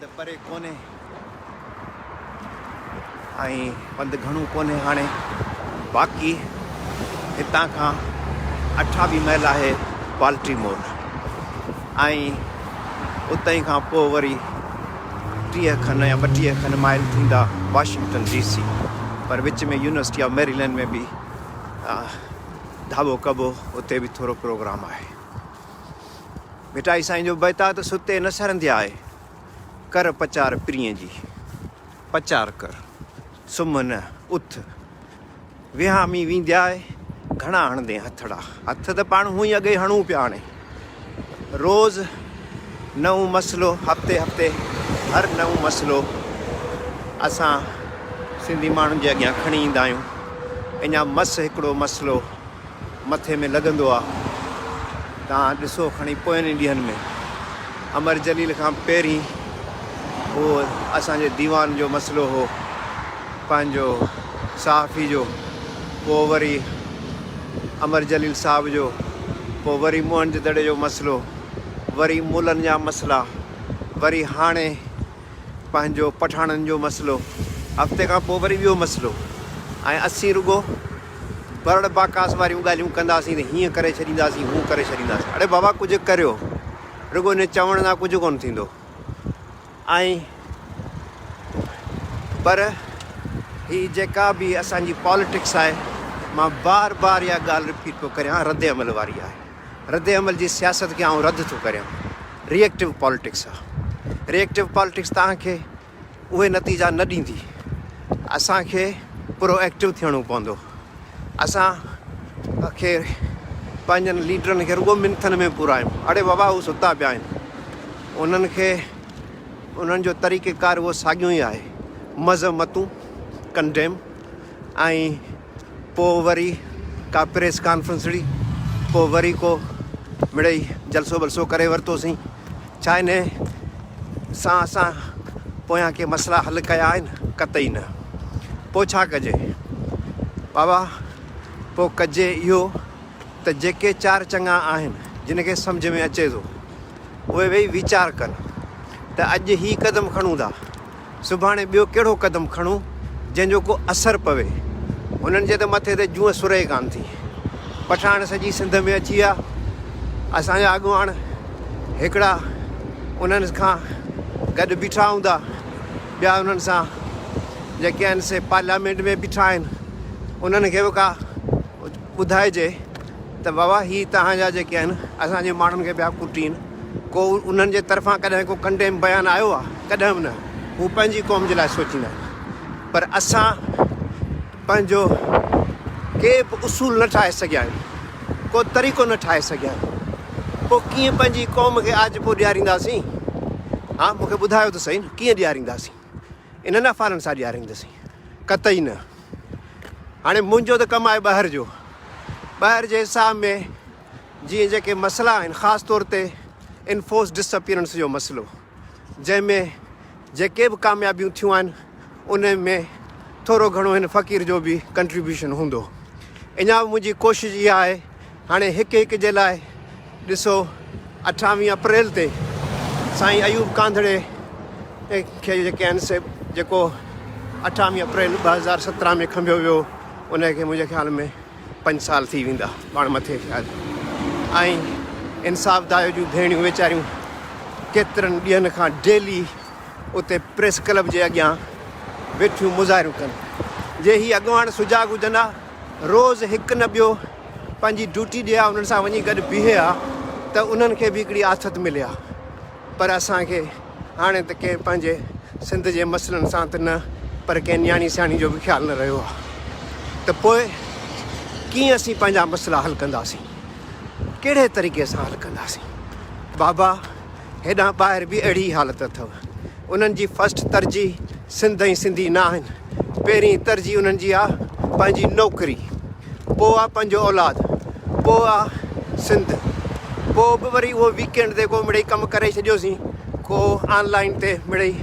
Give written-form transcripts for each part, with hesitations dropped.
پنڌ پري ڪونهي ۽ پنڌ گهڻو ڪونهي هاڻي باقي هتان کان 28 ميل آهي بالٽيمور ۽ اتي کان پوء وري 30 کن يا 32 کن مائل ٿيندا Washington D C, per which ۾ university of Maryland ۾ به ڌاٻو ڪبو، اتي به ٿورو پروگرام آهي. ڀٽائي سائين جو بيت آ ته ستي نه سرندي آء، ڪر پچار پرينء جي، پچار ڪر، سمهه نه، اٿ، وهامي ويندي آء، گهڻا هڻندين هٿڙا. هٿ ته پاڻ هونئن ئي اڳي هڻون پيا هاڻي روز نئون مسئلو، هفتي هفتي هر نئون مسئلو اسان سنڌي ماڻهن جي اڳيان کڻي ايندا آهيون. اڃا مس هڪڙو مسئلو مٿي ۾ لڳندو آ. توهان ڏسو کڻي پوين ئي ڏينهن ۾ امر جليل کان پهرين اهو اسان جي ديوان جو مسئلو هو پنهنجو صحافي جو، پوء وري امر جليل صاحب جو، پوء وري موهن جي دڙي جو مسئلو، وري ملن جا مسئلا، وري هاڻي پنهنجو پٺاڻن جو مسئلو، هفتي کان پوء وري ٻيو مسئلو ۽ اسين رڳو برڙ باڪاس واريون ڳالهيون ڪنداسين ته هيئن ڪري ڇڏينداسين هون ڪري ڇڏينداسين. اڙي بابا ڪجهه ڪريو، رڳو ان چوڻ سان ڪجهه ڪونه ٿيندو. ۽ پر هي جيڪا به اسان جي پاليٽڪس آهي، مان بار بار اها ڳالهه رپيٽ پيو ڪريان، رد عمل واري آهي. رد عمل جي سياست کي آئون رد ٿو ڪريان. ري ايڪٽو پاليٽڪس آ. ري ايڪٽو پاليٽڪس توهان کي اهي نتيجا نه ڏيندي. اسان کي پرو ايڪٽو ٿيڻو پوندو. اسان کي پنهنجن ليڊرن کي رڳو منٿن ۾ پورايون. اڙي بابا هو ستا پيا آهن. انهن کي انهن جو طريقه ڪار اهو ساڳيو ئي آهي. مذمتون، ڪنڊيم ۽ پوء وري ڪا پريس ڪانفرنسڙي، پوء وري ڪو مڙئي جلسو ٻلسو ڪري ورتوسين. ڇا انهي سان اسان پويان ڪي مسئلا حل ڪيا آهن؟ قطعي نه. پوء ڇا ڪجي؟ بابا پوء ڪجي اهو ته جيڪي چار چڱا آهن، جن کي سمجهه ۾ اچي ٿو، اهي ويهي ويچار ڪن ته اڄ هي قدم کڻون ٿا، سڀاڻي ٻيو ڪهڙو قدم کڻون جنهن جو ڪو اثر پوي. هنن جي ته مٿي تي جونء سرهي ڪانه ٿي. پٺاڻ سڄي سنڌ ۾ اچي ويا. اسان جا اڳواڻ هڪڙا انهن کان گڏ بيٺا هوندا، ٻيا انهن سان جيڪي آهن سي پارليامينٽ ۾ بيٺا آهن. انهن کي به ڪا ٻڌائجي ته بابا هي توهان جا جيڪي آهن اسان جي ماڻهن کي پيا ڪٽين. ڪو انهن جي طرفان ڪڏهن ڪو ڪنڊيم بيان آيو آ؟ ڪڏهن به نه. هو پنهنجي قوم جي لاء سوچيندا آهن پر اسان پنهنجو ڪي به اصول نه ٺاهي سگهيا آهيون، ڪو طريقو نه ٺاهي سگهيا آهيون. پوء ڪيئن پنهنجي قوم کي آجپو ڏيارينداسين؟ ها مون کي ٻڌايو ته سهي نه، ڪيئن ڏيارينداسين؟ انهن افعالن سان ڏياريندسين؟ قطعي نه. هاڻي منهنجو ته ڪم آهي ٻاهر جو. ٻاهر جي حساب ۾ جيئن جيڪي مسئلا آهن خاص طور تي انفورس ڊس اپيئرنس جو مسئلو جنهن ۾ جيڪي به ڪاميابيون ٿيون آهن ان ۾ ٿورو گهڻو هن فقير جو به ڪنٽريبيوشن هوندو. اڃا به منهنجي ڪوشش اها آهي هاڻي هڪ هڪ جي لاء ڏسو 28 اپريل تي سائين ايوب ڪانڌڙي کي جيڪي آهن سي جيڪو 28 اپريل 2017 ۾ کنڀيو ويو ان کي منهنجي خيال ۾ 5 سال ٿي ويندا پاڻ مٿي شايد ۽ انصاف دايو جون ڀيڻيون ويچاريون ڪيترن ڏينهن کان ڊيلي اتي پريس ڪلب جي اڳيان ويٺيون مظاهريون ڪن. جي هي اڳواڻ سجاڳ هجن ها، روز هڪ نه ٻيو پنهنجي ڊيوٽي ڏئي ها، انهن سان وڃي گڏ بيهي ها ته انهن کي به هڪڙي آٿت ملي ها. پر اسان کي هاڻي ته ڪنهن پنهنجي سنڌ جي مسئلن سان ته نه پر ڪنهن نياڻي سياڻي جو به خيال نه رهيو آهي ته پوء ڪيئن اسين پنهنجا مسئلا حل ڪنداسين؟ ڪهڙي طريقي سان حل ڪنداسين؟ بابا هيڏانهن ٻاهر به اهڙي ئي حالت اٿو. انهن جي فرسٽ ترجيح سنڌ ۽ سنڌي نه آهن. پهرين ترجيح انهن جي آ پنهنجي نوڪري، پوء آ پنهنجو اولاد، پوء آ سنڌ. پوء به وري اهو ويڪينڊ تي ڪو مڙئي ڪم ڪري ڇڏيوسين، ڪو آن لائين تي مڙئي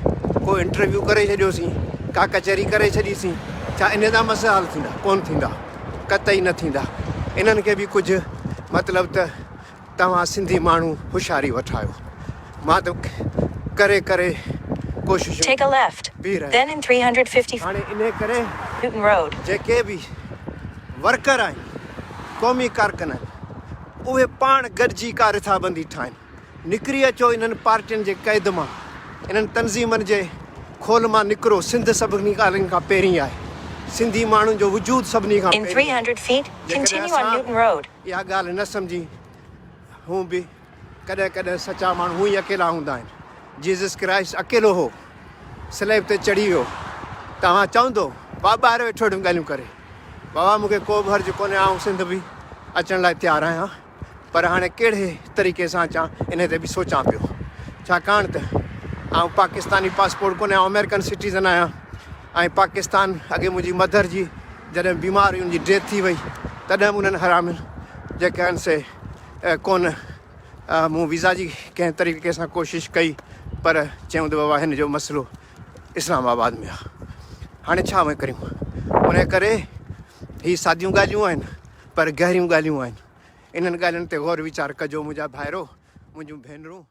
ڪو انٽرويو ڪري ڇڏيوسين، ڪا ڪچهري ڪري ڇڏيسين. ڇا انهي سان مسئلا حل ٿيندا؟ ڪونه ٿيندا، قطعي نه ٿيندا. انهن کي به ڪجهه مطلب ته توهان سنڌي ماڻهو هوشياري وٺايو. مان ته ڪري ڪري ڪوششون Take a left, بيهي رهيا. then in 350 هاڻي انهي ڪري Newton Road. جيڪي به ورڪر آهن، قومي ڪارڪن آهن، اهي پاڻ گڏجي ڪا رٿابندي ٺاهين. نڪري اچو انهن پارٽين جي قيد مان، انهن تنظيمن جي کول مان نڪرو، سنڌ سڀني ڳالهين کان پهرين آهي، سنڌي ماڻهن جو وجود سڀني کان In پهرين آهي. 300 feet, جيڪڏهن continue on اسان Newton Road. اها ڳالهه نه سمجهي هون به ڪڏهن ڪڏهن سچا ماڻهو هونئن ئي اڪيلا هوندا آهن. جيسس ڪرائسٽ اڪيلو هو، سليب تي چڙهي ويو. توهان چوندو، وا ٻاهر ويٺو اهڙيون ڳالهيون ڪري. بابا مون کي ڪو به حرج ڪونهي، آئون سنڌ به اچڻ لاء تيار آهيان، پر هاڻي ڪهڙي طريقي سان اچان انهي تي به سوچان پيو. ڇاڪاڻ ته آئون پاڪستاني پاسپورٽ ڪونهي، آئون آمريڪن سٽيزن آهيان ۽ پاڪستان اڳي منهنجي مڌر جي جڏهن بيمار هئي ان جي ڊيٿ ٿي وئي تڏهن به انهن حرامين جيڪي آهن سي ڪونه مون ويزا جي ڪنهن طريقي سان ڪوشش ڪئي پر چيائون ته بابا هن جو مسئلو اسلام آباد ۾ آهي هاڻي ڇا ڪريون ان ڪري هي ساديون ڳالهيون آهن پر گهريون ڳالهيون آهن انهن ڳالهين تي غور ويچار ڪجو منهنجا ڀائرو منهنجون ڀينرون.